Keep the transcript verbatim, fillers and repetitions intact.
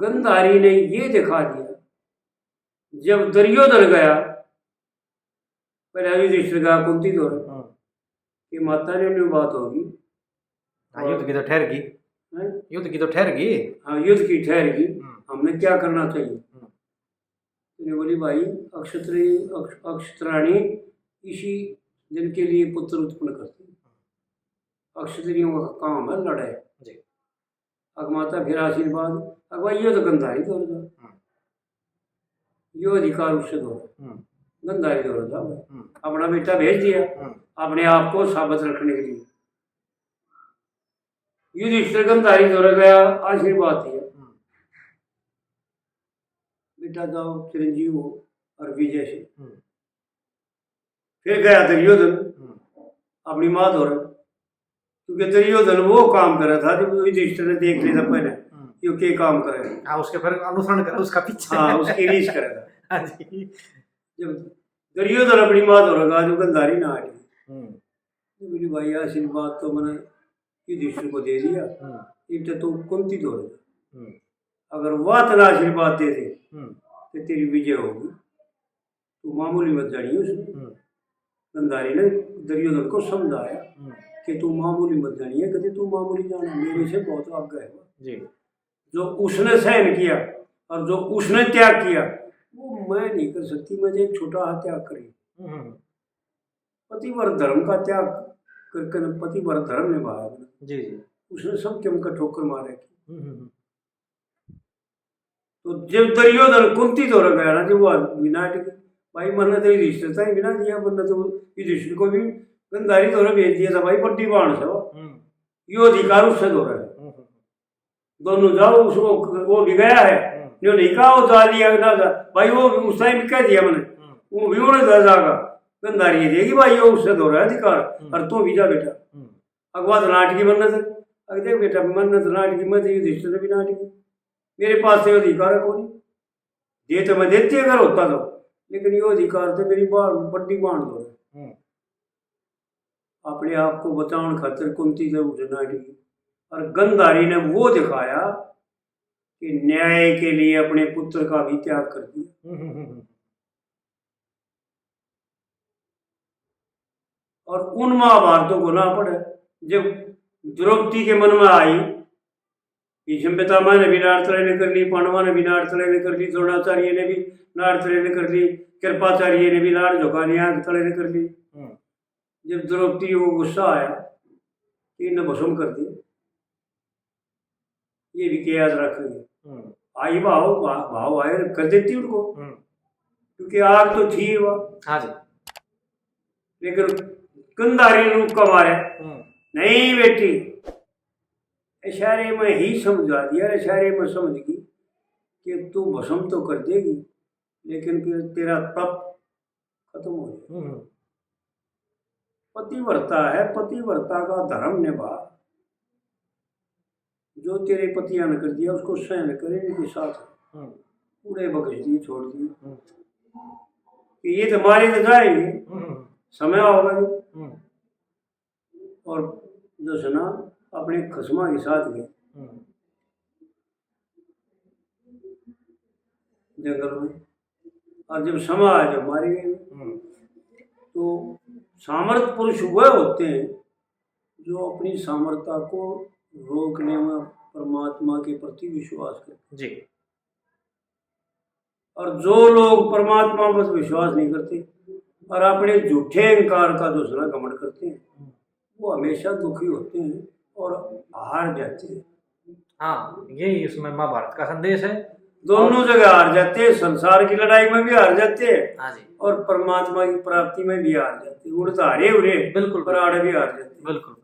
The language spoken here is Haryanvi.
गंधारी ने ये दिखा दिया, जब दुर्योधन गया, पहले युधिष्ठिर गया कुंती धोरै, हाँ। कि माता ने न्यू बात होगी। हाँ, युद्ध की तो ठहर गई। हैं? युद्ध की तो ठहर गई। हाँ, युद्ध की ठहर गई। हम्म। हमने क्या करना चाहिए? हम्म। तो बोली, भाई, अक्षत्री, अक्ष-, अक्षत्राणी इसी जन के लिए पुत्र उत्पन्न करती। अक्षत्रियों का काम है लड़ाई। जी। अक माता फिर आशीर्वाद, अक भाई, यो तो गंधारी धोरै जा। हम्म। यो अधिकार उससे धोरै। हम्म। गंधारी धोरै जा भाई। हम्म। अपना बेटा भेज दिया, हम्म। अपने आप को साबित रखने के लिए। युधिष्ठिर गंधारी धोरै गया, आशीर्वाद दिया। हम्म। बेटा जाओ, चिरंजीव हो और विजय से। हम्म। फिर गया दुर्योधन हम्म। अपनी माँ धोरै, क्योंकि दुर्योधन वो काम कर रहा था जो युधिष्ठिर ने देख लिया था पहले, हम्म। यो के काम करे। हाँ, उसके फिर अनुसरण करे, उसका पीछे। हाँ, उसकी रीस करे था। हाँ जी। जब दुर्योधन अपनी माँ धोरै गया, जो गंधारी ना हटी। हम्म। तो बोली, भाई, आशीर्वाद तो मैंने युधिष्ठिर को दे दिया, हम्म। इब तो तू कुंती धोरै जा। हम्म। अगर वह तेरा आशीर्वाद दे दे, हम्म। तो तेरी विजय होगी। तू मामूली मत जानिए उसने। हम्म। गंधारी ने दुर्योधन को समझाया हम्म। कि तू मामूली मत जानिए, कभी तू मामूली जाना, मेरे से बहुत आगे है। जी। जो उसने सहन किया और जो उसने त्याग किया, वो मैं नहीं कर सकती। मैं तो एक छोटा सा त्याग करी। हम्म। पतिव्रत धर्म का त्याग करके न पतिव्रत धर्म निभाया। जी, जी। उसने सब के मुख ठोकर मार रखी। हम्म, हम्म, हम्म। तो जब दुर्योधन कुंती धोरै गया ना, जब वो विनाट के, भाई, मन्ने तो युधिष्ठिर ताहीं भी ना दिया, मन्ने तो युधिष्ठिर को भी गंधारी धोरै भेज दिया था, भाई, बड्डी बाण से वो। हम्म। यो अधिकार उससे धोरै है। हम्म, हम्म। दोनों जाओ, उसको, वो भी गया है, हम्म। जो नहीं कहा, वो जा लिया ना जा, भाई, वो उस टाइम कह दिया मैंने, हम्म। वो भी उड़े जा जागा, गंधारी देगी, भाई, यो उससे धोरै है अधिकार, हम्म। और तू भी जा बेटा। हम्म। अगवा तो नाटकी मन्नत, अग देख बेटा, मन्नत नाटकी, मैं तो युधिष्ठिर भी नाटकी, मेरे पास तो अधिकार है कोनी। दे तो मैं देती अगर होता तो, लेकिन यो अधिकार तो मेरी बाण, बड्डी बाण धोरै। हम्म। अपने आप को बचाने खातिर कुंती जरूर नाटकी। और गंधारी ने वो दिखाया कि न्याय के लिए अपने पुत्र का भी त्याग कर दिया। हम्म, हम्म, हम्म, हम्म। और उन महाभारतों को ना पढ़े, जब द्रौपदी के मन में आई, भीष्म पितामह ने भी नाड़ तले ने कर ली, पांडवा ने भी नाड़ तले ने कर ली, द्रोणाचार्य ने भी नाड़ तले ने कर ली, कृपाचार्य ने भी नाड़ झुका ली, आंख तले ने कर ली। हम्म। जब द्रौपदी को गुस्सा आया कि इन्हें भस्म कर दे, ये भी क्या याद रखेंगे? हम्म। आई भाव, भा-, भाव आए, कर देती उनको। हम्म। क्योंकि आग तो थी वह। हाँ जी। लेकिन गंधारी रूप का मारे, हम्म। नहीं बेटी, इशारे में ही समझा दिया, इशारे में समझ गई कि तू भस्म तो कर देगी, लेकिन फिर तेरा तप खत्म हो जाए। हम्म। पतिव्रता है, पतिव्रता का धर्म निभा। जो तेरे पतिया ने कर दिया, उसको सहन करे इनके साथ। हम्म। उड़े बख्श दिए, छोड़ दिए। हम्म। कि ये तो मारे तो जाएंगे, हम्म। समय होगा जी। हम्म। और जो है ना, अपने खसमा के साथ गए हम्म। जंगल में, और जब समय आया, जब मारे गए। हम्म। तो सामर्थ पुरुष वह होते हैं जो अपनी सामर्थ्यता को रोकने में परमात्मा के प्रति विश्वास करते। जी। और जो लोग परमात्मा पर विश्वास नहीं करते और अपने झूठे अहंकार का दूसरा घमंड करते हैं, वो हमेशा दुखी होते हैं और हार जाते हैं। हाँ, यही इसमें महाभारत का संदेश है। दोनों जगह हार जाते हैं, संसार की लड़ाई में भी हार जाते हैं हाँ जी। और परमात्मा की प्राप्ति में भी हार जाते हैं। उड़ तो हारे उरे, बिल्कुल, पर आड़े भी हार जाते हैं। बिल्कुल।